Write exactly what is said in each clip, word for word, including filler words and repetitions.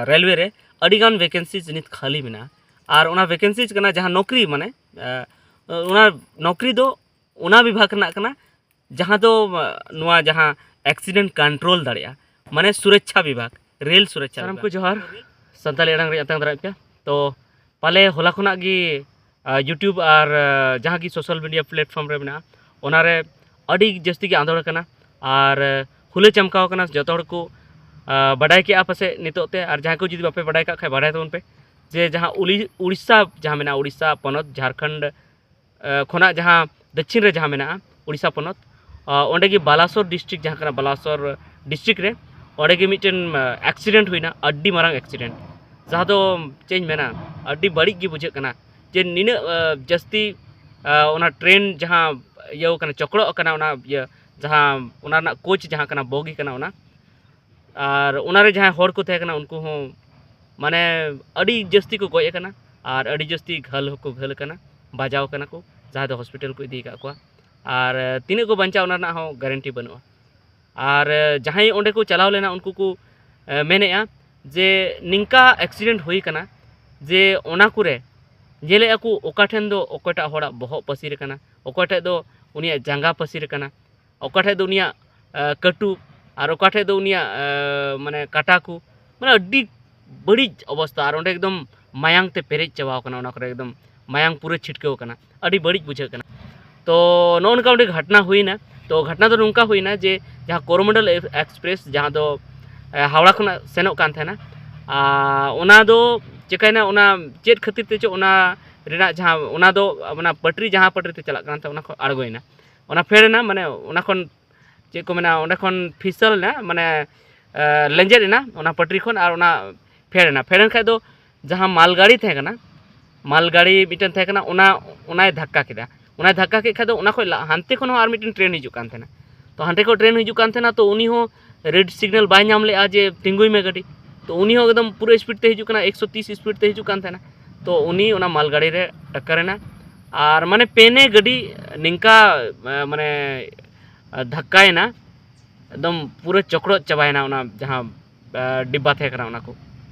Railway ᱨᱮ ᱟᱹᱰᱤᱜᱟᱱ ᱵᱷᱮᱠᱮᱱᱥᱤᱡᱽ ᱱᱤᱛ ᱠᱷᱟᱹᱞᱤ ᱢᱮᱱᱟᱜᱼᱟ᱾ ᱟᱨ ᱚᱱᱟ ᱵᱷᱮᱠᱮᱱᱥᱤᱡᱽ ᱠᱟᱱᱟ ᱡᱟᱦᱟᱸ ᱱᱚᱠᱨᱤ, ᱢᱟᱱᱮ ᱚᱱᱟ ᱱᱚᱠᱨᱤ ᱫᱚ ᱚᱱᱟ ᱵᱤᱵᱷᱟᱜᱽ ᱨᱮᱱᱟᱜ ᱠᱟᱱᱟ ᱡᱟᱦᱟᱸ ᱫᱚ ᱱᱚᱣᱟ ᱡᱟᱦᱟᱸ ᱮᱠᱥᱤᱰᱮᱱᱴ ᱠᱚᱱᱴᱨᱳᱞ ᱫᱟᱲᱮᱭᱟᱜᱼᱟ, ᱢᱟᱱᱮ ᱥᱩᱨᱚᱠᱪᱷᱟ ᱵᱤᱵᱷᱟᱜᱽ, ᱨᱮᱞ ᱥᱩᱨᱚᱠᱪᱷᱟ ᱥᱟᱱᱟᱢ ᱵᱤᱵᱷᱟᱜᱽ᱾ ᱠᱚ ᱡᱚᱦᱟᱨ, ᱥᱟᱱᱛᱟᱲᱤ ᱟᱲᱟᱝ ᱨᱮ ᱟᱛᱟᱝ ᱫᱟᱨᱟᱢ ᱯᱮ᱾ ᱛᱚ ᱯᱟᱞᱮ ᱦᱚᱞᱟ ᱠᱷᱚᱱᱟᱜ ᱜᱮ YouTube ᱟᱨ ᱡᱟᱦᱟᱸ ᱜᱮ ᱥᱳᱥᱟᱞ ᱢᱤᱰᱤᱭᱟ ᱯᱞᱟᱴᱯᱷᱚᱨᱢ ᱨᱮ ᱢᱮᱱᱟᱜᱼᱟ, ᱚᱱᱟᱨᱮ ᱟᱹᱰᱤ ᱡᱟᱹᱥᱛᱤ ᱜᱮ ᱟᱸᱫᱳᱲ ᱟᱠᱟᱱᱟ ᱟᱨ ᱦᱩᱞᱟᱹ ᱪᱟᱢᱠᱟᱣ ᱟᱠᱟᱱᱟ᱾ ᱡᱚᱛᱚ ᱦᱚᱲ ᱠᱚ ᱵᱟᱰᱟᱭ ᱠᱮᱜᱼᱟ ᱯᱟᱥᱮᱡ ᱱᱤᱛᱚᱜ ᱛᱮ, ᱟᱨ ᱡᱟᱦᱟᱸᱭ ᱠᱚ ᱡᱩᱫᱤ ᱵᱟᱯᱮ ᱵᱟᱰᱟᱭ ᱠᱟᱜ ᱠᱷᱟᱡ ᱵᱟᱰᱟᱭ ᱛᱟᱵᱚᱱ ᱯᱮ, ᱡᱮ ᱡᱟᱦᱟᱸ ᱩᱲᱤᱥᱥᱟ ᱡᱟᱦᱟᱸ ᱢᱮᱱᱟᱜᱼᱟ, ᱩᱲᱤᱥᱥᱟ ᱯᱚᱱᱚᱛ, ᱡᱷᱟᱲᱠᱷᱚᱸᱰ ᱠᱷᱚᱱᱟᱜ ᱡᱟᱦᱟᱸ ᱫᱚᱠᱠᱷᱤᱱ ᱨᱮ ᱡᱟᱦᱟᱸ ᱢᱮᱱᱟᱜᱼᱟ ᱩᱲᱤᱥᱥᱟ ᱯᱚᱱᱚᱛ, ᱚᱸᱰᱮ ᱜᱮ ᱵᱟᱞᱟᱥᱳᱨ ᱰᱤᱥᱴᱨᱤᱠᱴ ᱡᱟᱦᱟᱸ ᱠᱟᱱᱟ, ᱵᱟᱞᱟᱥᱳᱨ ᱰᱤᱥᱴᱨᱤᱠᱴ ᱨᱮ ᱚᱸᱰᱮ ᱜᱮ ᱢᱤᱫᱴᱮᱱ ᱮᱠᱥᱤᱰᱮᱱᱴ ᱦᱩᱭᱱᱟ, ᱟᱹᱰᱤ ᱢᱟᱨᱟᱝ ᱮᱠᱥᱤᱰᱮᱱᱴ, ᱡᱟᱦᱟᱸ ᱫᱚ ᱪᱮᱫ ᱤᱧ ᱢᱮᱱᱟ, ᱟᱹᱰᱤ ᱵᱟᱹᱲᱤᱡ ᱜᱮ ᱵᱩᱡᱷᱟᱹᱜ ᱠᱟᱱᱟ ᱡᱮ ᱱᱤᱱᱟᱹᱜ ᱡᱟᱹᱥᱛᱤ ᱚᱱᱟ ᱴᱨᱮᱱ ᱡᱟᱦᱟᱸ ᱤᱭᱟᱹ ᱠᱟᱱᱟ, ᱪᱚᱠᱲᱚᱜ ᱠᱟᱱᱟ, ᱚᱱᱟ ᱤᱭᱟᱹ ᱡᱟᱦᱟᱸ ᱚᱱᱟ ᱨᱮᱱᱟᱜ ᱠᱳᱪ ᱡᱟᱦᱟᱸ ᱠᱟᱱᱟ, ᱵᱚᱜᱤ ᱠᱟᱱᱟ ᱚᱱᱟ, ᱟᱨ ᱚᱱᱟᱨᱮ ᱡᱟᱦᱟᱸᱭ ᱦᱚᱲ ᱠᱚ ᱛᱟᱦᱮᱸ ᱠᱟᱱᱟ ᱩᱱᱠᱩ ᱦᱚᱸ ᱢᱟᱱᱮ ᱟᱹᱰᱤ ᱡᱟᱹᱥᱛᱤ ᱠᱚ ᱜᱚᱡ ᱟᱠᱟᱱᱟ ᱟᱨ ᱟᱹᱰᱤ ᱡᱟᱹᱥᱛᱤ ᱜᱷᱟᱹᱞ ᱦᱚᱸᱠᱚ ᱜᱷᱟᱹᱞ ᱟᱠᱟᱱᱟ, ᱵᱟᱡᱟᱣ ᱟᱠᱟᱱᱟ ᱠᱚ, ᱡᱟᱦᱟᱸᱭ ᱫᱚ ᱦᱚᱥᱯᱤᱴᱟᱞ ᱠᱚ ᱤᱫᱤ ᱟᱠᱟᱫ ᱠᱚᱣᱟ᱾ ᱟᱨ ᱛᱤᱱᱟᱹᱜ ᱠᱚ ᱵᱟᱧᱪᱟᱣ ᱚᱱᱟ ᱨᱮᱱᱟᱜ ᱦᱚᱸ ᱜᱟᱨᱮᱱᱴᱤ ᱵᱟᱹᱱᱩᱜᱼᱟ᱾ ᱟᱨ ᱡᱟᱦᱟᱸᱭ ᱚᱸᱰᱮ ᱠᱚ ᱪᱟᱞᱟᱣ ᱞᱮᱱᱟ ᱩᱱᱠᱩ ᱠᱚ ᱢᱮᱱᱮᱫᱼᱟ ᱡᱮ ᱱᱤᱝᱠᱟ ᱮᱠᱥᱤᱰᱮᱱᱴ ᱦᱩᱭ ᱟᱠᱟᱱᱟ ᱡᱮ ᱚᱱᱟ ᱠᱚᱨᱮ ᱧᱮᱞᱮᱫᱼᱟ ᱠᱚ ᱚᱠᱟ ᱴᱷᱮᱱ ᱫᱚ ᱚᱠᱚᱭᱴᱟᱜ ᱦᱚᱲᱟᱜ ᱵᱚᱦᱚᱜ ᱯᱟᱹᱥᱤᱨ ᱟᱠᱟᱱᱟ, ᱚᱠᱚᱭᱴᱟᱜ ᱫᱚ ᱩᱱᱤᱭᱟᱜ ᱡᱟᱸᱜᱟ ᱯᱟᱹᱥᱤᱨ ᱟᱠᱟᱱᱟ, ᱚᱠᱟ ᱴᱷᱮᱡ ᱫᱚ ᱩᱱᱤᱭᱟᱜ ᱠᱟᱹᱴᱩᱵ ᱟᱨ ᱚᱠᱟ ᱴᱷᱮᱡ ᱫᱚ ᱩᱱᱤᱭᱟᱜ ᱢᱟᱱᱮ ᱠᱟᱴᱟ ᱠᱚ, ᱢᱟᱱᱮ ᱟᱹᱰᱤ ᱵᱟᱹᱲᱤᱡ ᱚᱵᱚᱥᱛᱟ᱾ ᱟᱨ ᱚᱸᱰᱮ ᱮᱠᱫᱚᱢ ᱢᱟᱭᱟᱝ ᱛᱮ ᱯᱮᱨᱮᱡ ᱪᱟᱵᱟᱣ ᱠᱟᱱᱟ, ᱚᱱᱟ ᱠᱚᱨᱮ ᱮᱠᱫᱚᱢ ᱢᱟᱭᱟᱝ ᱯᱩᱨᱟᱹ ᱪᱷᱤᱴᱠᱟᱹᱣ ᱠᱟᱱᱟ, ᱟᱹᱰᱤ ᱵᱟᱹᱲᱤᱡ ᱵᱩᱡᱷᱟᱹᱜ ᱠᱟᱱᱟ᱾ ᱛᱚ ᱱᱚᱜᱼᱚ ᱱᱚᱝᱠᱟ ᱚᱸᱰᱮ ᱜᱷᱚᱴᱱᱟ ᱦᱩᱭᱱᱟ᱾ ᱛᱚ ᱜᱷᱚᱴᱱᱟ ᱫᱚ ᱱᱚᱝᱠᱟ ᱦᱩᱭᱱᱟ ᱡᱮ ᱡᱟᱦᱟᱸ ᱠᱚᱨᱚᱢᱚᱱᱰᱚᱞ ᱮᱠᱥᱯᱨᱮᱥ, ᱡᱟᱦᱟᱸ ᱫᱚ ᱦᱟᱣᱲᱟ ᱠᱷᱚᱱᱟᱜ ᱥᱮᱱᱚᱜ ᱠᱟᱱ ᱛᱟᱦᱮᱱᱟ, ᱟᱨ ᱚᱱᱟ ᱫᱚ ᱪᱤᱠᱟᱹᱭᱱᱟ, ᱚᱱᱟ ᱪᱮᱫ ᱠᱷᱟᱹᱛᱤᱨ ᱛᱮ ᱪᱚ ᱚᱱᱟ ᱨᱮᱱᱟᱜ ᱡᱟᱦᱟᱸ ᱚᱱᱟ ᱫᱚ ᱚᱱᱟ ᱯᱟᱴᱨᱤ, ᱡᱟᱦᱟᱸ ᱯᱟᱴᱨᱤ ᱛᱮ ᱪᱟᱞᱟᱜ ᱠᱟᱱ ᱛᱟᱦᱮᱸ, ᱚᱱᱟ ᱠᱷᱚᱱ ᱟᱬᱜᱚᱭᱮᱱᱟ, ᱚᱱᱟ ᱯᱷᱮᱰ ᱮᱱᱟ, ᱢᱟᱱᱮ ᱚᱱᱟ ᱠᱷᱚᱱ ᱪᱮᱫ ᱠᱚ ᱢᱮᱱᱟ, ᱚᱸᱰᱮ ᱠᱷᱚᱱ ᱯᱷᱤᱥᱟᱞ ᱮᱱᱟ, ᱢᱟᱱᱮ ᱞᱮᱸᱡᱮᱫ ᱮᱱᱟ ᱚᱱᱟ ᱯᱟᱴᱨᱤ ᱠᱷᱚᱱ ᱟᱨ ᱚᱱᱟ ᱯᱷᱮᱰ ᱮᱱᱟ᱾ ᱯᱷᱮᱰ ᱮᱱ ᱠᱷᱟᱡ ᱫᱚ ᱡᱟᱦᱟᱸ ᱢᱟᱞᱜᱟᱲᱤ ᱛᱟᱦᱮᱸ ᱠᱟᱱᱟ, ᱢᱟᱞᱜᱟᱲᱤ ᱢᱤᱫᱴᱮᱱ ᱛᱟᱦᱮᱸ ᱠᱟᱱᱟ, ᱚᱱᱟ ᱚᱱᱟᱭ ᱫᱷᱟᱠᱠᱟ ᱠᱮᱫᱟ᱾ ᱚᱱᱟᱭ ᱫᱷᱟᱠᱠᱟ ᱠᱮᱫ ᱠᱷᱟᱡ ᱫᱚ ᱚᱱᱟ ᱠᱷᱚᱡ ᱞᱟ- ᱦᱟᱱᱛᱮ ᱠᱷᱚᱱ ᱦᱚᱸ ᱟᱨ ᱢᱤᱫᱴᱮᱱ ᱴᱨᱮᱱ ᱦᱤᱡᱩᱜ ᱠᱟᱱ ᱛᱟᱦᱮᱱᱟ᱾ ᱛᱚ ᱦᱟᱱᱛᱮ ᱠᱷᱚᱱ ᱴᱨᱮᱱ ᱦᱤᱡᱩᱜ ᱠᱟᱱ ᱛᱟᱦᱮᱱᱟ, ᱛᱚ ᱩᱱᱤ ᱦᱚᱸ ᱨᱮᱰ ᱥᱤᱜᱽᱱᱟᱞ ᱵᱟᱭ ᱧᱟᱢ ᱞᱮᱜᱼᱟ ᱡᱮ ᱛᱤᱸᱜᱩᱭ ᱢᱮ ᱜᱟᱹᱰᱤ᱾ ᱛᱚ ᱩᱱᱤ ᱦᱚᱸ ᱮᱠᱫᱚᱢ ᱯᱩᱨᱟᱹ ᱥᱯᱤᱰ ᱛᱮ ᱦᱤᱡᱩᱜ ᱠᱟᱱᱟ, ᱮᱠᱥᱚ ᱛᱤᱥ ᱥᱯᱤᱰ ᱛᱮ ᱦᱤᱡᱩᱜ ᱠᱟᱱ ᱛᱟᱦᱮᱱᱟ᱾ ᱛᱚ ᱩᱱᱤ ᱚᱱᱟ ᱢᱟᱞᱜᱟᱲᱤ ᱨᱮ ᱴᱟᱠᱠᱟᱨ ᱮᱱᱟ᱾ ᱟᱨ ᱢᱟᱱᱮ ᱯᱮᱱᱮ ᱜᱟᱹᱰᱤ ᱱᱤᱝᱠᱟ ᱢᱟᱱᱮ ᱫᱷᱟᱠᱠᱟᱭᱮᱱᱟ, ᱮᱠᱫᱚᱢ ᱯᱩᱨᱟᱹ ᱪᱚᱠᱲᱚᱡ ᱪᱟᱵᱟᱭᱮᱱᱟ ᱚᱱᱟ ᱡᱟᱦᱟᱸ ᱰᱤᱵᱵᱟ ᱛᱟᱦᱮᱸ ᱠᱟᱱᱟ ᱚᱱᱟ ᱠᱚ᱾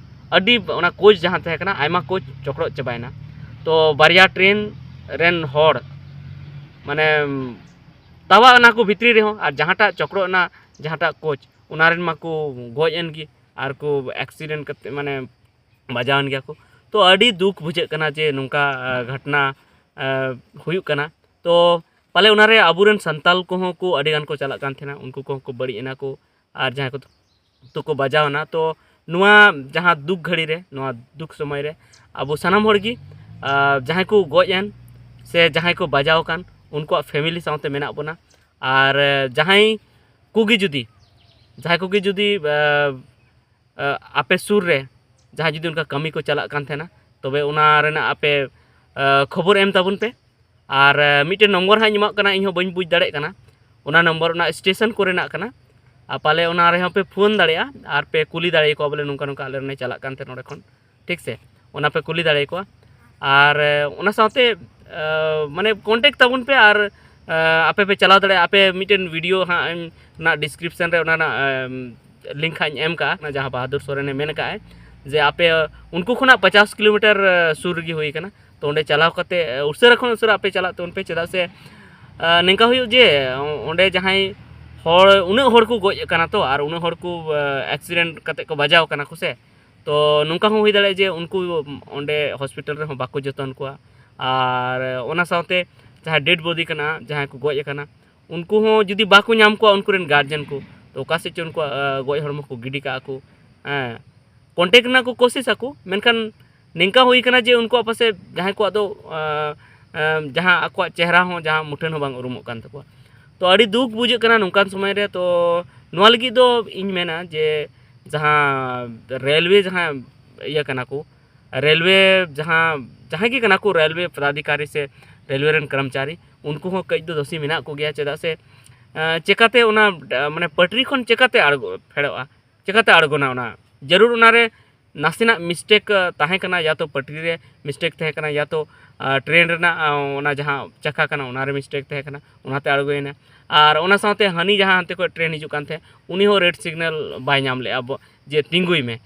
ᱟᱹᱰᱤ, ᱚᱱᱟ ᱠᱳᱪ ᱡᱟᱦᱟᱸ ᱛᱟᱦᱮᱸ ᱠᱟᱱᱟ, ᱟᱭᱢᱟ ᱠᱳᱪ ᱪᱚᱠᱨᱚᱜ ᱪᱟᱵᱟᱭᱮᱱᱟ᱾ ᱛᱚ ᱵᱟᱨᱭᱟ ᱴᱨᱮᱱ ᱨᱮᱱ ᱦᱚᱲ ᱢᱟᱱᱮ ᱛᱟᱣᱟ ᱚᱱᱟ ᱠᱚ ᱵᱷᱤᱛᱨᱤ ᱨᱮᱦᱚᱸ, ᱟᱨ ᱡᱟᱦᱟᱸᱴᱟᱜ ᱪᱚᱠᱨᱚ ᱚᱱᱟ ᱡᱟᱦᱟᱸᱴᱟᱜ ᱠᱳᱪ, ᱚᱱᱟ ᱨᱮᱱ ᱢᱟᱠᱚ ᱜᱚᱡ ᱮᱱ ᱜᱮ, ᱟᱨ ᱠᱚ ᱮᱠᱥᱤᱰᱮᱱᱴ ᱠᱟᱛᱮ ᱢᱟᱱᱮ ᱵᱟᱡᱟᱣᱮᱱ ᱜᱮᱭᱟ ᱠᱚ᱾ ᱛᱚ ᱟᱹᱰᱤ ᱫᱩᱠ ᱵᱩᱡᱷᱟᱹᱜ ᱠᱟᱱᱟ ᱡᱮ ᱱᱚᱝᱠᱟ ᱜᱷᱚᱴᱱᱟ ᱦᱩᱭᱩᱜ ᱠᱟᱱᱟ᱾ ᱛᱚ ᱯᱟᱞᱮ ᱚᱱᱟᱨᱮ ᱟᱵᱚᱨᱮᱱ ᱥᱟᱱᱛᱟᱞ ᱠᱚᱦᱚᱸ ᱠᱚ ᱟᱹᱰᱤ ᱜᱟᱱ ᱠᱚ ᱪᱟᱞᱟᱜ ᱠᱟᱱ ᱛᱟᱦᱮᱱᱟ, ᱩᱱᱠᱩ ᱠᱚᱦᱚᱸ ᱠᱚ ᱵᱟᱹᱲᱤᱡ ᱮᱱᱟ ᱠᱚ, ᱟᱨ ᱡᱟᱦᱟᱸᱭ ᱠᱚ ᱛᱚᱠᱚ ᱵᱟᱡᱟᱣ ᱮᱱᱟ᱾ ᱛᱚ ᱱᱚᱣᱟ ᱡᱟᱦᱟᱸ ᱫᱩᱠ ᱜᱷᱟᱹᱲᱤ ᱨᱮ, ᱱᱚᱣᱟ ᱫᱩᱠ ᱥᱚᱢᱚᱭ ᱨᱮ ᱟᱵᱚ ᱥᱟᱱᱟᱢ ᱦᱚᱲ ᱜᱮ, ᱟᱨ ᱡᱟᱦᱟᱸᱭ ᱠᱚ ᱜᱚᱡ ᱮᱱ ᱥᱮ ᱡᱟᱦᱟᱸᱭ ᱠᱚ ᱵᱟᱡᱟᱣ ᱟᱠᱟᱱ, ᱩᱱᱠᱩᱣᱟᱜ ᱯᱷᱮᱢᱤᱞᱤ ᱥᱟᱶᱛᱮ ᱢᱮᱱᱟᱜ ᱵᱚᱱᱟ᱾ ᱟᱨ ᱡᱟᱦᱟᱸᱭ ᱠᱚᱜᱮ ᱡᱩᱫᱤ, ᱡᱟᱦᱟᱸᱭ ᱠᱚᱜᱮ ᱡᱩᱫᱤ ᱟᱯᱮ ᱥᱩᱨ ᱨᱮ ᱡᱟᱦᱟᱸᱭ ᱡᱩᱫᱤ ᱚᱱᱠᱟ ᱠᱟᱹᱢᱤ ᱠᱚ ᱪᱟᱞᱟᱜ ᱠᱟᱱ ᱛᱟᱦᱮᱱᱟ, ᱛᱚᱵᱮ ᱚᱱᱟ ᱨᱮᱱᱟᱜ ᱟᱯᱮ ᱠᱷᱚᱵᱚᱨ ᱮᱢ ᱛᱟᱵᱚᱱ ᱯᱮ᱾ ᱟᱨ ᱢᱤᱫᱴᱮᱱ ᱱᱚᱢᱵᱚᱨ ᱦᱟᱸᱜ ᱤᱧ ᱮᱢᱟᱜ ᱠᱟᱱᱟ, ᱤᱧ ᱦᱚᱸ ᱵᱟᱹᱧ ᱵᱩᱡᱽ ᱫᱟᱲᱮᱭᱟᱜ ᱠᱟᱱᱟ ᱚᱱᱟ ᱱᱚᱢᱵᱚᱨ, ᱚᱱᱟ ᱥᱴᱮᱥᱚᱱ ᱠᱚᱨᱮᱱᱟᱜ ᱠᱟᱱᱟ᱾ ᱟᱨ ᱯᱟᱞᱮ ᱚᱱᱟ ᱨᱮᱦᱚᱸ ᱯᱮ ᱯᱷᱳᱱ ᱫᱟᱲᱮᱭᱟᱜᱼᱟ ᱟᱨ ᱯᱮ ᱠᱩᱞᱤ ᱫᱟᱲᱮᱭᱟᱠᱚᱣᱟ, ᱵᱚᱞᱮ ᱱᱚᱝᱠᱟ ᱱᱚᱝᱠᱟ ᱟᱞᱮ ᱨᱮᱱᱮ ᱪᱟᱞᱟᱜ ᱠᱟᱱ ᱛᱟᱦᱮᱸ ᱱᱚᱸᱰᱮ ᱠᱷᱚᱱ, ᱴᱷᱤᱠ ᱥᱮ? ᱚᱱᱟ ᱯᱮ ᱠᱩᱞᱤ ᱫᱟᱲᱮᱭᱟᱠᱚᱣᱟ᱾ ᱟᱨ ᱚᱱᱟ ᱥᱟᱶᱛᱮ ᱢᱟᱱᱮ ᱠᱚᱱᱴᱮᱠᱴ ᱛᱟᱵᱚᱱ ᱯᱮ, ᱟᱨ ᱟᱯᱮ ᱯᱮ ᱪᱟᱞᱟᱣ ᱫᱟᱲᱮᱭᱟᱜᱼᱟ᱾ ᱟᱯᱮ ᱢᱤᱫᱴᱮᱱ ᱵᱷᱤᱰᱤᱭᱳ ᱦᱟᱸᱜ ᱚᱱᱟ ᱰᱤᱥᱠᱨᱤᱯᱥᱚᱱ ᱨᱮ ᱚᱱᱟ ᱨᱮᱱᱟᱜ ᱞᱤᱝᱠ ᱦᱟᱸᱜ ᱤᱧ ᱮᱢ ᱠᱟᱜᱼᱟ, ᱡᱟᱦᱟᱸ ᱵᱟᱦᱟᱫᱩᱨ ᱥᱚᱨᱮᱱᱮ ᱢᱮᱱ ᱠᱟᱜᱼᱟᱭ ᱡᱮ ᱟᱯᱮ ᱩᱱᱠᱩ ᱠᱷᱚᱱᱟᱜ ᱯᱚᱪᱟᱥ ᱠᱤᱞᱳᱢᱤᱴᱟᱨ ᱥᱩᱨ ᱨᱮᱜᱮ ᱦᱩᱭ ᱠᱟᱱᱟ᱾ ᱛᱚ ᱚᱸᱰᱮ ᱪᱟᱞᱟᱣ ᱠᱟᱛᱮ ᱩᱥᱟᱹᱨᱟ ᱠᱷᱚᱱ ᱩᱥᱟᱹᱨᱟ ᱟᱯᱮ ᱪᱟᱞᱟᱜ ᱛᱟᱵᱚᱱ ᱯᱮ, ᱪᱮᱫᱟᱜ ᱥᱮ ᱱᱤᱝᱠᱟ ᱦᱩᱭᱩᱜ ᱡᱮ ᱚᱸᱰᱮ ᱡᱟᱦᱟᱸᱭ ᱦᱚᱲ, ᱩᱱᱟᱹᱜ ᱦᱚᱲ ᱠᱚ ᱜᱚᱡ ᱠᱟᱱᱟ ᱛᱚ, ᱟᱨ ᱩᱱᱟᱹᱜ ᱦᱚᱲ ᱠᱚ ᱮᱠᱥᱤᱰᱮᱱᱴ ᱠᱟᱛᱮ ᱠᱚ ᱵᱟᱡᱟᱣ ᱠᱟᱱᱟ ᱠᱚ ᱥᱮ, ᱛᱚ ᱱᱚᱝᱠᱟ ᱦᱚᱸ ᱦᱩᱭ ᱫᱟᱲᱮᱭᱟᱜᱼᱟ ᱡᱮ ᱩᱱᱠᱩ ᱚᱸᱰᱮ ᱦᱚᱥᱯᱤᱴᱟᱞ ᱨᱮᱦᱚᱸ ᱵᱟᱠᱚ ᱡᱚᱛᱚᱱ ᱠᱚᱣᱟ᱾ ᱟᱨ ᱚᱱᱟ ᱥᱟᱶᱛᱮ ᱡᱟᱦᱟᱸ ᱰᱮᱰ ᱵᱚᱰᱤ ᱠᱟᱱᱟ, ᱡᱟᱦᱟᱸᱭ ᱠᱚ ᱜᱚᱡ ᱟᱠᱟᱱᱟ, ᱩᱱᱠᱩ ᱦᱚᱸ ᱡᱩᱫᱤ ᱵᱟᱠᱚ ᱧᱟᱢ ᱠᱚᱣᱟ ᱩᱱᱠᱩ ᱨᱮᱱ ᱜᱟᱨᱡᱮᱱ ᱠᱚ, ᱛᱚ ᱚᱠᱟ ᱥᱮᱫ ᱪᱚ ᱩᱱᱠᱩᱣᱟᱜ ᱜᱚᱡ ᱦᱚᱲᱢᱚ ᱠᱚ ᱜᱤᱰᱤ ᱠᱟᱜᱼᱟ ᱠᱚ᱾ ᱦᱮᱸ, ᱠᱚᱱᱴᱮᱠᱴ ᱨᱮᱱᱟᱜ ᱠᱚ ᱠᱳᱥᱤᱥ ᱟᱠᱚ, ᱢᱮᱱᱠᱷᱟᱱ ᱱᱤᱝᱠᱟ ᱦᱩᱭ ᱠᱟᱱᱟ ᱡᱮ ᱩᱱᱠᱩᱣᱟᱜ ᱯᱟᱥᱮ ᱡᱟᱦᱟᱸᱭ ᱠᱚᱣᱟᱜ ᱫᱚ ᱡᱟᱦᱟᱸ ᱟᱠᱚᱣᱟᱜ ᱪᱮᱦᱨᱟ ᱦᱚᱸ, ᱡᱟᱦᱟᱸ ᱢᱩᱴᱷᱟᱹᱱ ᱦᱚᱸ ᱵᱟᱝ ᱩᱨᱩᱢᱚᱜ ᱠᱟᱱ ᱛᱟᱠᱚᱣᱟ᱾ ᱛᱚ ᱟᱹᱰᱤ ᱫᱩᱠ ᱵᱩᱡᱷᱟᱹᱜ ᱠᱟᱱᱟ ᱱᱚᱝᱠᱟᱱ ᱥᱚᱢᱚᱭ ᱨᱮ᱾ ᱛᱚ ᱱᱚᱣᱟ ᱞᱟᱹᱜᱤᱫ ᱫᱚ ᱤᱧ ᱢᱮᱱᱟ ᱡᱮ ᱡᱟᱦᱟᱸ ᱨᱮᱞᱣᱮ ᱡᱟᱦᱟᱸ ᱤᱭᱟᱹ ᱠᱟᱱᱟ ᱠᱚ, ᱨᱮᱞᱣᱮ ᱡᱟᱦᱟᱸ, ᱡᱟᱦᱟᱸᱭ ᱜᱮ ᱠᱟᱱᱟ ᱠᱚ, ᱨᱮᱞᱣᱮ ᱯᱚᱫᱟᱫᱷᱤᱠᱟᱨᱤ ᱥᱮ ᱨᱮᱞᱣᱮ ᱨᱮᱱ ᱠᱚᱨᱢᱪᱟᱨᱤ, ᱩᱱᱠᱩ ᱦᱚᱸ ᱠᱟᱹᱡ ᱫᱚ ᱫᱳᱥᱤ ᱢᱮᱱᱟᱜ ᱠᱚᱜᱮᱭᱟ᱾ ᱪᱮᱫᱟᱜ ᱥᱮ ᱪᱮᱠᱟᱛᱮ ᱚᱱᱟ ᱢᱟᱱᱮ ᱯᱟᱹᱴᱨᱤ ᱠᱷᱚᱱ ᱪᱮᱠᱟᱛᱮ ᱟᱬᱜᱚ ᱯᱷᱮᱰᱚᱜᱼᱟ, ᱪᱮᱠᱟᱛᱮ ᱟᱬᱜᱚᱱᱟ? ᱚᱱᱟ ᱡᱟᱹᱨᱩᱲ ᱚᱱᱟᱨᱮ ᱱᱟᱥᱮᱱᱟᱜ ᱢᱤᱥᱴᱮᱠ ᱛᱟᱦᱮᱸ ᱠᱟᱱᱟ, ᱭᱟ ᱛᱚ ᱯᱟᱹᱴᱨᱤ ᱨᱮ ᱢᱤᱥᱴᱮᱠ ᱛᱟᱦᱮᱸ ᱠᱟᱱᱟ, ᱭᱟ ᱛᱚ ᱴᱨᱮᱱ ᱨᱮᱱᱟᱜ ᱚᱱᱟ ᱡᱟᱦᱟᱸ ᱪᱟᱠᱟ ᱠᱟᱱᱟ ᱚᱱᱟᱨᱮ ᱢᱤᱥᱴᱮᱠ ᱛᱟᱦᱮᱸ ᱠᱟᱱᱟ, ᱚᱱᱟᱛᱮ ᱟᱬᱜᱚᱭᱮᱱᱟ᱾ ᱟᱨ ᱚᱱᱟ ᱥᱟᱶᱛᱮ ᱦᱟᱹᱱᱤ ᱡᱟᱦᱟᱸ ᱦᱟᱱᱛᱮ ᱠᱷᱚᱱ ᱴᱨᱮᱱ ᱦᱤᱡᱩᱜ ᱠᱟᱱ ᱛᱟᱦᱮᱸᱫ, ᱩᱱᱤ ᱦᱚᱸ ᱨᱮᱰ ᱥᱤᱜᱽᱱᱟᱞ ᱵᱟᱭ ᱧᱟᱢ ᱞᱮᱫᱼᱟ ᱡᱮ ᱛᱤᱸᱜᱩᱭ ᱢᱮ᱾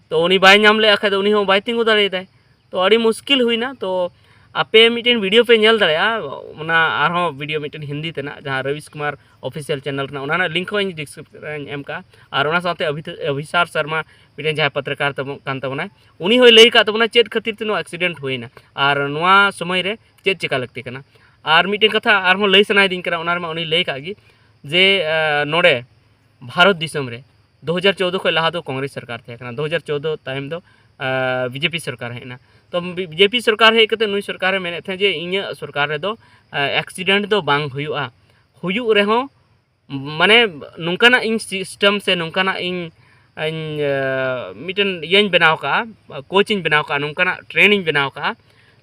ᱛᱚ ᱩᱱᱤ ᱵᱟᱭ ᱧᱟᱢ ᱞᱮᱫ ᱠᱷᱟᱡ ᱫᱚ ᱩᱱᱤ ᱦᱚᱸ ᱵᱟᱭ ᱛᱤᱸᱜᱩ ᱫᱟᱲᱮᱭᱟᱫᱟᱭ᱾ ᱛᱚ ᱟᱹᱰᱤ ᱢᱩᱥᱠᱤᱞ ᱦᱩᱭᱱᱟ᱾ ᱛᱚ ᱟᱯᱮ ᱢᱤᱫᱴᱮᱱ ᱵᱷᱤᱰᱤᱭᱳ ᱯᱮ ᱧᱮᱞ ᱫᱟᱲᱮᱭᱟᱜᱼᱟ, ᱚᱱᱟ ᱟᱨᱦᱚᱸ ᱵᱷᱤᱰᱤᱭᱳ ᱢᱤᱫᱴᱮᱱ ᱦᱤᱱᱫᱤ ᱛᱮᱱᱟᱜ, ᱡᱟᱦᱟᱸ ᱨᱚᱵᱤᱥ ᱠᱩᱢᱟᱨ ᱚᱯᱷᱤᱥᱤᱭᱟᱞ ᱪᱮᱱᱮᱞ ᱨᱮᱱᱟᱜ, ᱚᱱᱟ ᱨᱮᱱᱟᱜ ᱞᱤᱝᱠ ᱦᱚᱸ ᱤᱧ ᱰᱤᱥᱠᱨᱤᱯᱥᱚᱱ ᱨᱮᱧ ᱮᱢ ᱠᱟᱜᱼᱟ᱾ ᱟᱨ ᱚᱱᱟ ᱥᱟᱶᱛᱮ ᱚᱵᱷᱤ- ᱚᱵᱷᱤᱥᱟᱨ ᱥᱚᱨᱢᱟ ᱢᱤᱫᱴᱮᱱ ᱡᱟᱦᱟᱸᱭ ᱯᱚᱛᱨᱚᱠᱟᱨ ᱛᱟᱵᱚᱱ ᱠᱟᱱ ᱛᱟᱵᱚᱱᱟᱭ, ᱩᱱᱤ ᱦᱚᱸᱭ ᱞᱟᱹᱭ ᱠᱟᱜ ᱛᱟᱵᱚᱱᱟ ᱪᱮᱫ ᱠᱷᱟᱹᱛᱤᱨ ᱛᱮ ᱱᱚᱣᱟ ᱮᱠᱥᱤᱰᱮᱱᱴ ᱦᱩᱭᱱᱟ ᱟᱨ ᱱᱚᱣᱟ ᱥᱚᱢᱚᱭ ᱨᱮ ᱪᱮᱫ ᱪᱮᱠᱟ ᱞᱟᱹᱠᱛᱤ ᱠᱟᱱᱟ᱾ ᱟᱨ ᱢᱤᱫᱴᱮᱱ ᱠᱟᱛᱷᱟ ᱟᱨᱦᱚᱸ ᱞᱟᱹᱭ ᱥᱟᱱᱟᱭᱮᱫᱤᱧ ᱠᱟᱱᱟ, ᱚᱱᱟ ᱨᱮᱢᱟ ᱩᱱᱤ ᱞᱟᱹᱭ ᱠᱟᱜ ᱜᱮ ᱡᱮ, ᱟᱸ, ᱱᱚᱰᱮ ᱵᱷᱟᱨᱚᱛ ᱫᱤᱥᱚᱢ ᱨᱮ ᱫᱩ ᱦᱟᱡᱟᱨ ᱪᱳᱫᱽᱫᱳ ᱠᱷᱚᱱ ᱞᱟᱦᱟ ᱫᱚ ᱠᱚᱝᱜᱨᱮᱥ ᱥᱚᱨᱠᱟᱨ ᱛᱟᱦᱮᱸ ᱠᱟᱱᱟ, ᱫᱩ ᱦᱟᱡᱟᱨ ᱪᱳᱫᱽᱫᱳ ᱛᱟᱭᱚᱢ ᱫᱚ, ᱟᱸ, ᱵᱤᱡᱮᱯᱤ ᱥᱚᱨᱠᱟᱨ ᱦᱮᱡ ᱮᱱᱟ᱾ ᱛᱚ ᱵᱤ-, ᱵᱤᱡᱮᱯᱤ ᱥᱚᱨᱠᱟᱨ ᱦᱮᱡ ᱠᱟᱛᱮ ᱱᱩᱭ ᱥᱚᱨᱠᱟᱨᱮ ᱢᱮᱱᱮᱫ ᱛᱟᱦᱮᱸᱫ ᱡᱮ ᱤᱧᱟᱹᱜ ᱥᱚᱨᱠᱟᱨ ᱨᱮᱫᱚ, ᱟᱸ, ᱮᱠᱥᱤᱰᱮᱱᱴ ᱫᱚ ᱵᱟᱝ ᱦᱩᱭᱩᱜᱼᱟ, ᱦᱩᱭᱩᱜ ᱨᱮᱦᱚᱸ ᱢᱟᱱᱮ ᱱᱚᱝᱠᱟᱱᱟᱜ ᱤᱧ ᱥᱤᱥᱴᱮᱢ ᱥᱮ ᱱᱚᱝᱠᱟᱱᱟᱜ ᱤᱧ, ᱤᱧ, ᱟᱸ, ᱢᱤᱫᱴᱮᱱ ᱤᱭᱟᱹᱧ ᱵᱮᱱᱟᱣ ᱠᱟᱜᱼᱟ, ᱠᱳᱪ ᱤᱧ ᱵᱮᱱᱟᱣ ᱠᱟᱜᱼᱟ, ᱱᱚᱝᱠᱟᱱᱟᱜ ᱴᱨᱮᱱ ᱤᱧ ᱵᱮᱱᱟᱣ ᱠᱟᱜᱼᱟ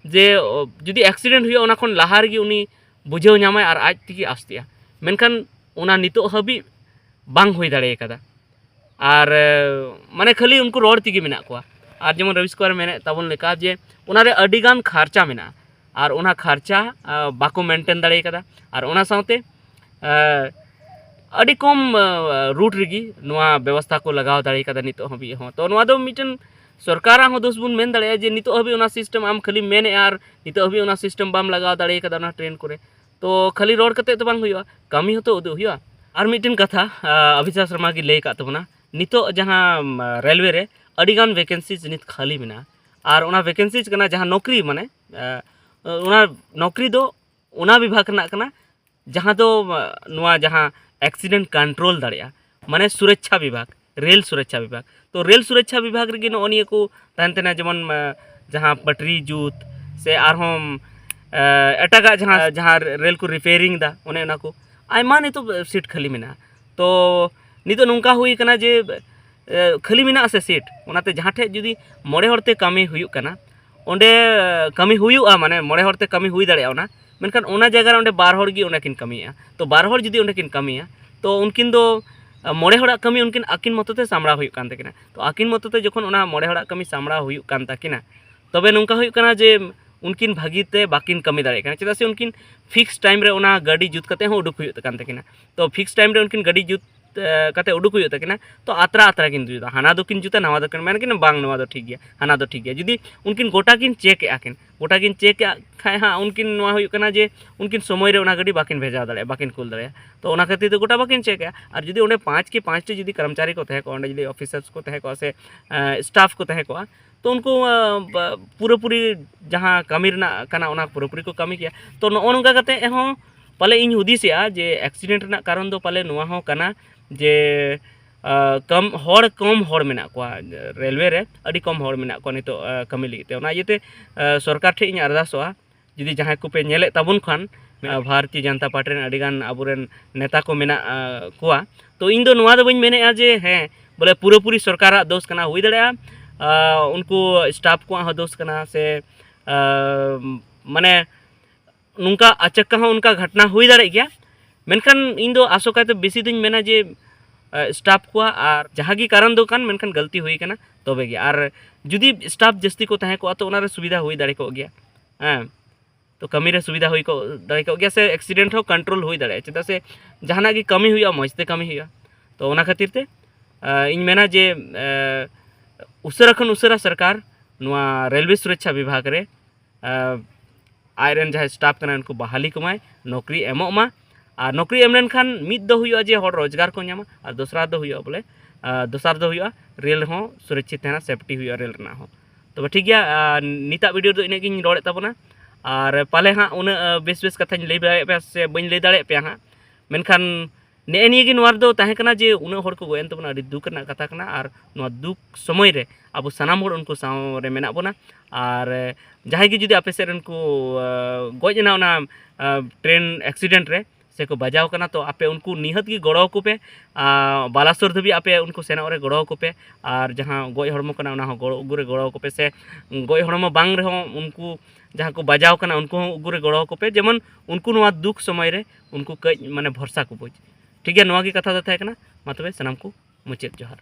ᱡᱮ, ᱚ, ᱡᱩᱫᱤ ᱮᱠᱥᱤᱰᱮᱱᱴ ᱦᱩᱭᱩᱜᱼᱟ, ᱚᱱᱟ ᱠᱷᱚᱱ ᱞᱟᱦᱟ ᱨᱮᱜᱮ ᱩᱱᱤ ᱵᱩᱡᱷᱟᱹᱣ ᱧᱟᱢᱟᱭ ᱟᱨ ᱟᱡ ᱛᱮᱜᱮ ᱟᱥᱛᱮᱜᱼᱟ᱾ ᱢᱮᱱᱠᱷᱟᱱ ᱚᱱᱟ ᱱᱤᱛᱚᱜ ᱦᱟᱹᱵᱤᱡ ᱵᱟᱝ ᱦᱩᱭ ᱫᱟᱲᱮ ᱠᱟᱫᱟ᱾ ᱟᱨ, ᱮ, ᱢᱟᱱᱮ ᱠᱷᱟᱹᱞᱤ ᱩᱱᱠᱩ ᱨᱚᱲ ᱛᱮᱜᱮ ᱢᱮᱱᱟᱜ ᱠᱚᱣᱟ᱾ ᱟᱨ ᱡᱮᱢᱚᱱ ᱨᱚᱵᱤᱥ ᱠᱩᱢᱟᱨ ᱢᱮᱱᱮᱫ ᱛᱟᱵᱚᱱ ᱞᱮᱠᱟ ᱡᱮ ᱚᱱᱟᱨᱮ ᱟᱹᱰᱤᱜᱟᱱ ᱠᱷᱟᱨᱪᱟ ᱢᱮᱱᱟᱜᱼᱟ, ᱟᱨ ᱚᱱᱟ ᱠᱷᱟᱨᱪᱟ, ᱟ, ᱵᱟᱠᱚ ᱢᱮᱱᱴᱮᱱ ᱫᱟᱲᱮ ᱠᱟᱫᱟ᱾ ᱟᱨ ᱚᱱᱟ ᱥᱟᱶᱛᱮ, ᱟ, ᱟᱹᱰᱤ ᱠᱚᱢ, ᱟ, ᱨᱩᱴ ᱨᱮᱜᱮ ᱱᱚᱣᱟ ᱵᱮᱵᱚᱥᱛᱷᱟ ᱠᱚ ᱞᱟᱜᱟᱣ ᱫᱟᱲᱮ ᱠᱟᱫᱟ ᱱᱤᱛᱚᱜ ᱦᱟᱹᱵᱤᱡ ᱦᱚᱸ᱾ ᱛᱚ ᱱᱚᱣᱟ ᱫᱚ ᱢᱤᱫᱴᱮᱱ ᱥᱚᱨᱠᱟᱨᱟᱜ ᱦᱚᱸ ᱫᱳᱥ ᱵᱚᱱ ᱢᱮᱱ ᱫᱟᱲᱮᱭᱟᱜᱼᱟ ᱡᱮ ᱱᱤᱛᱚᱜ ᱦᱟᱹᱵᱤᱡ ᱚᱱᱟ ᱥᱤᱥᱴᱮᱢ ᱟᱢ ᱠᱷᱟᱹᱞᱤᱢ ᱢᱮᱱᱮᱫᱼᱟ ᱟᱨ ᱱᱤᱛᱚᱜ ᱦᱟᱹᱵᱤᱡ ᱚᱱᱟ ᱥᱤᱥᱴᱮᱢ ᱵᱟᱢ ᱞᱟᱜᱟᱣ ᱫᱟᱲᱮ ᱠᱟᱫᱟ ᱚᱱᱟ ᱴᱨᱮᱱ ᱠᱚᱨᱮ᱾ ᱛᱚ ᱠᱷᱟᱹᱞᱤ ᱨᱚᱲ ᱠᱟᱛᱮ ᱫᱚ ᱵᱟᱝ ᱦᱩᱭᱩᱜᱼᱟ, ᱠᱟᱹᱢᱤ ᱦᱚᱸᱛᱚ ᱩᱫᱩᱜ ᱦᱩᱭᱩᱜᱼᱟ᱾ ᱟᱨ ᱢᱤᱫᱴᱮᱱ ᱠᱟᱛᱷᱟ, ᱟ, ᱚᱵᱷᱤᱥᱟᱥ ᱥᱚᱨᱢᱟ ᱜᱮ ᱞᱟᱹᱭ ᱠᱟᱜ ᱛᱟᱵᱚᱱᱟ, ᱱᱤᱛᱚᱜ ᱡᱟᱦᱟᱸ, ᱟ, ᱨᱮᱞᱣᱮ ᱨᱮ ᱟᱹᱰᱤᱜᱟᱱ ᱵᱷᱮᱠᱮᱱᱥᱤ ᱱᱤᱛ ᱠᱷᱟᱹᱞᱤ ᱢᱮᱱᱟᱜᱼᱟ᱾ ᱟᱨ ᱚᱱᱟ ᱵᱷᱮᱠᱮᱱᱥᱤ ᱠᱟᱱᱟ ᱡᱟᱦᱟᱸ ᱱᱚᱠᱨᱤ, ᱢᱟᱱᱮ, ᱟ, ᱚᱱᱟ ᱱᱚᱠᱨᱤ ᱫᱚ ᱚᱱᱟ ᱵᱤᱵᱷᱟᱜᱽ ᱨᱮᱱᱟᱜ ᱠᱟᱱᱟ, ᱡᱟᱦᱟᱸ ᱫᱚ, ᱟ, ᱱᱚᱣᱟ ᱡᱟᱦᱟᱸ ᱮᱠᱥᱤᱰᱮᱱᱴ ᱠᱚᱱᱴᱨᱳᱞ ᱫᱟᱲᱮᱭᱟᱜᱼᱟ, ᱢᱟᱱᱮ ᱥᱩᱨᱚᱪᱪᱷᱟ ᱵᱤᱵᱷᱟᱜᱽ, ᱨᱮᱞ ᱥᱩᱨᱚᱪᱪᱷᱟ ᱵᱤᱵᱷᱟᱜᱽ᱾ ᱛᱚ ᱨᱮᱞ ᱥᱩᱨᱚᱪᱪᱷᱟ ᱵᱤᱵᱷᱟᱜᱽ ᱨᱮᱜᱮ ᱱᱚᱜᱼᱚ ᱱᱤᱭᱟᱹ ᱠᱚ ᱛᱟᱦᱮᱱ ᱛᱟᱦᱮᱱᱟ, ᱡᱮᱢᱚᱱ, ᱟ, ᱡᱟᱦᱟᱸ ᱯᱟᱴᱨᱤ ᱡᱩᱛ ᱥᱮ ᱟᱨᱦᱚᱸ, ᱟ, ᱮᱴᱟᱜᱟᱜ ᱡᱟᱦᱟᱸ, ᱡᱟᱦᱟᱸ ᱨᱮᱞ ᱠᱚ ᱨᱤᱯᱮᱭᱟᱨᱤᱝ ᱫᱟ, ᱚᱱᱮ ᱚᱱᱟ ᱠᱚ ᱟᱭᱢᱟ ᱱᱤᱛᱚᱜ ᱥᱤᱴ ᱠᱷᱟᱹᱞᱤ ᱢᱮᱱᱟᱜᱼᱟ᱾ ᱛᱚ ᱱᱤᱛᱚᱜ ᱱᱚᱝᱠᱟ ᱦᱩᱭ ᱠᱟᱱᱟ ᱡᱮ, ᱮ, ᱠᱷᱟᱹᱞᱤ ᱢᱮᱱᱟᱜᱼᱟ ᱥᱮ ᱥᱤᱴ, ᱚᱱᱟᱛᱮ ᱡᱟᱦᱟᱸ ᱴᱷᱮᱡ ᱡᱩᱫᱤ ᱢᱚᱬᱮ ᱦᱚᱲ ᱛᱮ ᱠᱟᱹᱢᱤ ᱦᱩᱭᱩᱜ ᱠᱟᱱᱟ, ᱚᱸᱰᱮ ᱠᱟᱹᱢᱤ ᱦᱩᱭᱩᱜᱼᱟ, ᱢᱟᱱᱮ ᱢᱚᱬᱮ ᱦᱚᱲ ᱛᱮ ᱠᱟᱹᱢᱤ ᱦᱩᱭ ᱫᱟᱲᱮᱭᱟᱜᱼᱟ ᱚᱱᱟ, ᱢᱮᱱᱠᱷᱟᱱ ᱚᱱᱟ ᱡᱟᱭᱜᱟ ᱨᱮ ᱚᱸᱰᱮ ᱵᱟᱨ ᱦᱚᱲ ᱜᱮ ᱚᱸᱰᱮ ᱠᱤᱱ ᱠᱟᱹᱢᱤᱭᱟ᱾ ᱛᱚ ᱵᱟᱨ ᱦᱚᱲ ᱡᱩᱫᱤ ᱚᱸᱰᱮ ᱠᱤᱱ ᱠᱟᱹᱢᱤᱭᱟ, ᱛᱚ ᱩᱱᱠᱤᱱ ᱫᱚ, ᱟ, ᱢᱚᱬᱮ ᱦᱚᱲᱟᱜ ᱠᱟᱹᱢᱤ ᱩᱱᱠᱤᱱ ᱟᱹᱠᱤᱱ ᱢᱚᱛᱚ ᱛᱮ ᱥᱟᱢᱵᱲᱟᱣ ᱦᱩᱭᱩᱜ ᱠᱟᱱ ᱛᱟᱹᱠᱤᱱᱟ᱾ ᱛᱚ ᱟᱹᱠᱤᱱ ᱢᱚᱛᱚ ᱛᱮ ᱡᱚᱠᱷᱚᱱ ᱚᱱᱟ ᱢᱚᱬᱮ ᱦᱚᱲᱟᱜ ᱠᱟᱹᱢᱤ ᱥᱟᱢᱵᱲᱟᱣ ᱦᱩᱭᱩᱜ ᱠᱟᱱ ᱛᱟᱹᱠᱤᱱᱟ, ᱛᱚᱵᱮ ᱱᱚᱝᱠᱟ ᱦᱩᱭᱩᱜ ᱠᱟᱱᱟ ᱡᱮ ᱩᱱᱠᱤᱱ ᱵᱷᱟᱹᱜᱤ ᱛᱮ ᱵᱟᱹᱠᱤᱱ ᱠᱟᱹᱢᱤ ᱫᱟᱲᱮᱭᱟᱜ ᱠᱟᱱᱟ, ᱪᱮᱫᱟᱜ ᱥᱮ ᱩᱱᱠᱤᱱ ᱯᱷᱤᱠᱥ ᱴᱟᱭᱤᱢ ᱨᱮ ᱚᱱᱟ ᱜᱟᱹᱰᱤ ᱡᱩᱛ ᱠᱟᱛᱮ ᱦᱚᱸ ᱩᱰᱩᱠ ᱦᱩᱭᱩᱜ ᱠᱟᱱ ᱛᱟᱹᱠᱤᱱᱟ᱾ ᱛᱚ ᱯᱷᱤᱠᱥ ᱴᱟᱭᱤᱢ ᱨᱮ ᱩᱱᱠᱤᱱ ᱜᱟᱹᱰᱤ ᱡᱩᱛ ᱠᱟᱛᱮ ᱩᱰᱩᱠ ᱦᱩᱭᱩᱜ ᱛᱟᱹᱠᱤᱱᱟ, ᱛᱚ ᱟᱛᱨᱟ ᱟᱛᱨᱟ ᱠᱤᱱ ᱡᱩᱛᱟ, ᱦᱟᱱᱟ ᱫᱚᱠᱤᱱ ᱡᱩᱛᱟ, ᱱᱟᱣᱟ ᱫᱚᱠᱤᱱ ᱢᱮᱱ ᱠᱤᱱ ᱵᱟᱝ, ᱱᱚᱣᱟ ᱫᱚ ᱴᱷᱤᱠ ᱜᱮᱭᱟ, ᱦᱟᱱᱟ ᱫᱚ ᱴᱷᱤᱠ ᱜᱮᱭᱟ᱾ ᱡᱩᱫᱤ ᱩᱱᱠᱤᱱ ᱜᱚᱴᱟ ᱠᱤᱱ ᱪᱮᱠ ᱮᱜᱼᱟ ᱠᱤᱱ, ᱜᱚᱴᱟ ᱠᱤᱱ ᱪᱮᱠ ᱮᱜᱼᱟ ᱠᱷᱟᱡ ᱦᱟᱸᱜ ᱩᱱᱠᱤᱱ ᱱᱚᱣᱟ ᱦᱩᱭᱩᱜ ᱠᱟᱱᱟ ᱡᱮ ᱩᱱᱠᱤᱱ ᱥᱚᱢᱚᱭ ᱨᱮ ᱚᱱᱟ ᱜᱟᱹᱰᱤ ᱵᱟᱹᱠᱤᱱ ᱵᱷᱮᱡᱟ ᱫᱟᱲᱮᱭᱟᱜᱼᱟ, ᱵᱟᱹᱠᱤᱱ ᱠᱩᱞ ᱫᱟᱲᱮᱭᱟᱜᱼᱟ᱾ ᱛᱚ ᱚᱱᱟ ᱠᱷᱟᱹᱛᱤᱨ ᱛᱮ ᱜᱚᱴᱟ ᱵᱟᱹᱠᱤᱱ ᱪᱮᱠ ᱮᱜᱼᱟ᱾ ᱟᱨ ᱡᱩᱫᱤ ᱚᱸᱰᱮ ᱯᱟᱸᱪ ᱠᱤ ᱯᱟᱸᱪᱴᱤ ᱡᱩᱫᱤ ᱠᱚᱨᱢᱪᱟᱨᱤ ᱠᱚ ᱛᱟᱦᱮᱸ ᱠᱚᱜᱼᱟ, ᱚᱸᱰᱮ ᱡᱩᱫᱤ ᱚᱯᱷᱤᱥᱟᱨᱥ ᱠᱚ ᱛᱟᱦᱮᱸ ᱠᱚᱜᱼᱟ ᱥᱮ ᱥᱴᱟᱯᱷ ᱠᱚ ᱛᱟᱦᱮᱸ ᱠᱚᱜᱼᱟ, ᱛᱚ ᱩᱱᱠᱩ ᱯᱩᱨᱟᱹᱯᱩᱨᱤ ᱡᱟᱦᱟᱸ ᱠᱟᱹᱢᱤ ᱨᱮᱱᱟᱜ ᱠᱟᱱᱟ ᱚᱱᱟ ᱯᱩᱨᱟᱹᱯᱩᱨᱤ ᱠᱚ ᱠᱟᱹᱢᱤ ᱠᱮᱭᱟ᱾ ᱛᱚ ᱱᱚᱜᱼᱚ ᱱᱚᱝᱠᱟ ᱠᱟᱛᱮ ᱦᱚᱸ ᱯᱟᱞᱮ ᱤᱧ ᱦᱩᱫᱤᱥᱮᱜᱼᱟ ᱡᱮ ᱮᱠᱥᱤᱰᱮᱱᱴ ᱨᱮᱱᱟᱜ ᱠᱟᱨᱚᱱ ᱫᱚ ᱯᱟᱞᱮ ᱱᱚᱣᱟ ᱦᱚᱸ ᱠᱟᱱᱟ ᱡᱮ ᱠᱚᱢ ᱦᱚᱲ ᱠᱚᱢ ᱦᱚᱲ ᱢᱮᱱᱟᱜ ᱠᱚᱣᱟ ᱨᱮᱞᱣᱮ ᱨᱮ, ᱟᱹᱰᱤ ᱠᱚᱢ ᱦᱚᱲ ᱢᱮᱱᱟᱜ ᱠᱚᱣᱟ ᱱᱤᱛᱚᱜ ᱠᱟᱹᱢᱤ ᱞᱟᱹᱜᱤᱫ ᱛᱮ᱾ ᱚᱱᱟ ᱤᱭᱟᱹᱛᱮ ᱥᱚᱨᱠᱟᱨ ᱴᱷᱮᱱ ᱤᱧ ᱟᱨᱫᱟᱥᱚᱜᱼᱟ, ᱡᱩᱫᱤ ᱡᱟᱦᱟᱸᱭ ᱠᱚᱯᱮ ᱧᱮᱞᱮᱫ ᱛᱟᱵᱚᱱ ᱠᱷᱟᱱ, ᱵᱷᱟᱨᱚᱛᱤᱭᱚ ᱡᱚᱱᱚᱛᱟ ᱯᱟᱨᱴᱤ ᱨᱮᱱ ᱟᱹᱰᱤᱜᱟᱱ ᱟᱵᱚᱨᱮᱱ ᱱᱮᱛᱟ ᱠᱚ ᱢᱮᱱᱟᱜ ᱠᱚᱣᱟ, ᱛᱚ ᱤᱧ ᱫᱚ ᱱᱚᱣᱟ ᱫᱚ ᱵᱟᱹᱧ ᱢᱮᱱᱮᱫᱼᱟ ᱡᱮ ᱦᱮᱸ ᱵᱚᱞᱮ ᱯᱩᱨᱟᱹᱯᱩᱨᱤ ᱥᱚᱨᱠᱟᱨᱟᱜ ᱫᱳᱥ ᱠᱟᱱᱟ᱾ ᱦᱩᱭ ᱫᱟᱲᱮᱭᱟᱜᱼᱟ ᱩᱱᱠᱩ ᱥᱴᱟᱯᱷ ᱠᱚᱣᱟᱜ ᱦᱚᱸ ᱫᱳᱥ ᱠᱟᱱᱟ ᱥᱮ ᱢᱟᱱᱮ ᱱᱚᱝᱠᱟ ᱟᱪᱟᱠᱟ ᱦᱚᱸ ᱚᱱᱠᱟ ᱜᱷᱚᱴᱱᱟ ᱦᱩᱭ ᱫᱟᱲᱮᱭᱟᱜ ᱜᱮᱭᱟ᱾ ᱢᱮᱱᱠᱷᱟᱱ ᱤᱧ ᱫᱚ ᱟᱥᱚᱠᱟᱭᱛᱮ ᱵᱮᱥᱤ ᱫᱚᱧ ᱢᱮᱱᱟ ᱡᱮ ᱥᱴᱟᱯᱷ ᱠᱚᱣᱟᱜ ᱟᱨ ᱡᱟᱦᱟᱸ ᱜᱮ ᱠᱟᱨᱚᱱ ᱫᱚ ᱠᱟᱱ, ᱢᱮᱱᱠᱷᱟᱱ ᱜᱟᱹᱞᱛᱤ ᱦᱩᱭ ᱠᱟᱱᱟ ᱛᱚᱵᱮ ᱜᱮ᱾ ᱟᱨ ᱡᱩᱫᱤ ᱥᱴᱟᱯᱷ ᱡᱟᱹᱥᱛᱤ ᱠᱚ ᱛᱟᱦᱮᱸ ᱠᱚᱜᱼᱟ ᱛᱚ ᱚᱱᱟᱨᱮ ᱥᱩᱵᱤᱫᱷᱟ ᱦᱩᱭ ᱫᱟᱲᱮ ᱠᱚᱜ ᱜᱮᱭᱟ᱾ ᱦᱮᱸ, ᱛᱚ ᱠᱟᱹᱢᱤᱨᱮ ᱥᱩᱵᱤᱫᱷᱟ ᱦᱩᱭ ᱠᱚᱜ ᱫᱟᱲᱮ ᱠᱚᱜ ᱜᱮᱭᱟ ᱥᱮ ᱮᱠᱥᱤᱰᱮᱱᱴ ᱦᱚᱸ ᱠᱚᱱᱴᱨᱳᱞ ᱦᱩᱭ ᱫᱟᱲᱮᱭᱟᱜᱼᱟ᱾ ᱪᱮᱫᱟᱜ ᱥᱮ ᱡᱟᱦᱟᱱᱟᱜ ᱜᱮ ᱠᱟᱹᱢᱤ ᱦᱩᱭᱩᱜᱼᱟ, ᱢᱚᱡᱽ ᱛᱮ ᱠᱟᱹᱢᱤ ᱦᱩᱭᱩᱜᱼᱟ᱾ ᱛᱚ ᱚᱱᱟ ᱠᱷᱟᱹᱛᱤᱨ ᱛᱮ ᱤᱧ ᱢᱮᱱᱟ ᱡᱮ ᱩᱥᱟᱹᱨᱟ ᱠᱷᱚᱱ ᱩᱥᱟᱹᱨᱟ ᱥᱚᱨᱠᱟᱨ ᱱᱚᱣᱟ ᱨᱮᱞᱣᱮ ᱥᱩᱨᱚᱠᱪᱷᱟ ᱵᱤᱵᱷᱟᱜᱽ ᱨᱮ ᱟᱡᱨᱮᱱ ᱡᱟᱦᱟᱸᱭ ᱥᱴᱟᱯᱷ ᱠᱟᱱᱟᱭ ᱩᱱᱠᱩ ᱵᱟᱦᱟᱞᱤ ᱠᱚᱢᱟᱭ, ᱱᱚᱠᱨᱤ ᱮᱢᱚᱜ ᱢᱟ᱾ ᱟᱨ ᱱᱚᱠᱨᱤ ᱮᱢ ᱞᱮᱱᱠᱷᱟᱱ ᱢᱤᱫ ᱫᱚ ᱦᱩᱭᱩᱜᱼᱟ ᱡᱮ ᱦᱚᱲ ᱨᱳᱡᱽᱜᱟᱨ ᱠᱚ ᱧᱟᱢᱟ, ᱟᱨ ᱫᱚᱥᱨᱟ ᱫᱚ ᱦᱩᱭᱩᱜᱼᱟ ᱵᱚᱞᱮ ᱫᱚᱥᱟᱨ ᱫᱚ ᱦᱩᱭᱩᱜᱼᱟ ᱨᱮᱞ ᱦᱚᱸ ᱥᱩᱨᱚᱠᱪᱷᱤᱛ ᱛᱟᱦᱮᱱᱟ, ᱥᱮᱯᱴᱤ ᱦᱩᱭᱩᱜᱼᱟ ᱨᱮᱞ ᱨᱮᱱᱟᱜ ᱦᱚᱸ᱾ ᱛᱚᱵᱮ ᱴᱷᱤᱠ ᱜᱮᱭᱟ, ᱱᱤᱛᱟᱜ ᱵᱷᱤᱰᱤᱭᱳ ᱫᱚ ᱤᱱᱟᱹᱜ ᱜᱤᱧ ᱨᱚᱲᱮᱫ ᱛᱟᱵᱚᱱᱟ᱾ ᱟᱨ ᱯᱟᱞᱮ ᱦᱟᱸᱜ ᱩᱱᱟᱹᱜ ᱵᱮᱥ ᱵᱮᱥ ᱠᱟᱛᱷᱟᱧ ᱞᱟᱹᱭ ᱫᱟᱲᱮᱭᱟᱜ ᱯᱮᱭᱟ ᱥᱮ ᱵᱟᱹᱧ ᱞᱟᱹᱭ ᱫᱟᱲᱮᱭᱟᱜ ᱯᱮᱭᱟ ᱦᱟᱸᱜ, ᱢᱮᱱᱠᱷᱟᱱ ᱱᱮᱜᱼᱮ ᱱᱤᱭᱟᱹ ᱜᱮ ᱱᱚᱣᱟ ᱨᱮᱫᱚ ᱛᱟᱦᱮᱸ ᱠᱟᱱᱟ ᱡᱮ ᱩᱱᱟᱹᱜ ᱦᱚᱲ ᱠᱚ ᱜᱚᱡ ᱮᱱ ᱛᱟᱵᱚᱱᱟ, ᱟᱹᱰᱤ ᱫᱩᱠ ᱨᱮᱱᱟᱜ ᱠᱟᱛᱷᱟ ᱠᱟᱱᱟ᱾ ᱟᱨ ᱱᱚᱣᱟ ᱫᱩᱠ ᱥᱚᱢᱚᱭ ᱨᱮ ᱟᱵᱚ ᱥᱟᱱᱟᱢ ᱦᱚᱲ ᱩᱱᱠᱩ ᱥᱟᱶ ᱨᱮ ᱢᱮᱱᱟᱜ ᱵᱚᱱᱟ᱾ ᱟᱨ ᱡᱟᱦᱟᱸᱭ ᱜᱮ ᱡᱩᱫᱤ ᱟᱯᱮ ᱥᱮᱫ ᱨᱮᱱ ᱠᱚ ᱜᱚᱡ ᱮᱱᱟ ᱚᱱᱟ ᱴᱨᱮᱱ ᱮᱠᱥᱤᱰᱮᱱᱴ ᱨᱮ ᱥᱮ ᱠᱚ ᱵᱟᱡᱟᱣ ᱠᱟᱱᱟ, ᱛᱚ ᱟᱯᱮ ᱩᱱᱠᱩ ᱱᱤᱦᱟᱹᱛ ᱜᱮ ᱜᱚᱲᱚ ᱟᱠᱚ ᱯᱮ᱾ ᱵᱟᱞᱟᱥᱳᱨ ᱫᱷᱟᱹᱵᱤᱡ ᱟᱯᱮ ᱩᱱᱠᱩ ᱥᱮᱱᱚᱜ ᱨᱮ ᱜᱚᱲᱚ ᱟᱠᱚ ᱯᱮ᱾ ᱟᱨ ᱡᱟᱦᱟᱸ ᱜᱚᱡ ᱦᱚᱲᱢᱚ ᱠᱟᱱᱟ ᱚᱱᱟ ᱦᱚᱸ ᱜᱚᱲᱚ ᱟᱹᱜᱩ ᱨᱮ ᱜᱚᱲᱚ ᱟᱠᱚ ᱯᱮ, ᱥᱮ ᱜᱚᱡ ᱦᱚᱲᱢᱚ ᱵᱟᱝ ᱨᱮᱦᱚᱸ ᱩᱱᱠᱩ ᱡᱟᱦᱟᱸ ᱠᱚ ᱵᱟᱡᱟᱣ ᱠᱟᱱᱟ ᱩᱱᱠᱩ ᱦᱚᱸ ᱟᱹᱜᱩ ᱨᱮ ᱜᱚᱲᱚ ᱟᱠᱚ ᱯᱮ, ᱡᱮᱢᱚᱱ ᱩᱱᱠᱩ ᱱᱚᱣᱟ ᱫᱩᱠ ᱥᱚᱢᱚᱭ ᱨᱮ ᱩᱱᱠᱩ ᱠᱟᱹᱡ ᱢᱟᱱᱮ ᱵᱷᱚᱨᱥᱟ ᱠᱚ ᱵᱩᱡᱽ᱾ ᱴᱷᱤᱠ ᱜᱮᱭᱟ, ᱱᱚᱣᱟ ᱜᱮ ᱠᱟᱛᱷᱟ ᱫᱚ ᱛᱟᱦᱮᱸ ᱠᱟᱱᱟ᱾ ᱢᱟ ᱛᱚᱵᱮ ᱥᱟᱱᱟᱢ ᱠᱚ ᱢᱩᱪᱟᱹᱫ ᱡᱚᱦᱟᱨ᱾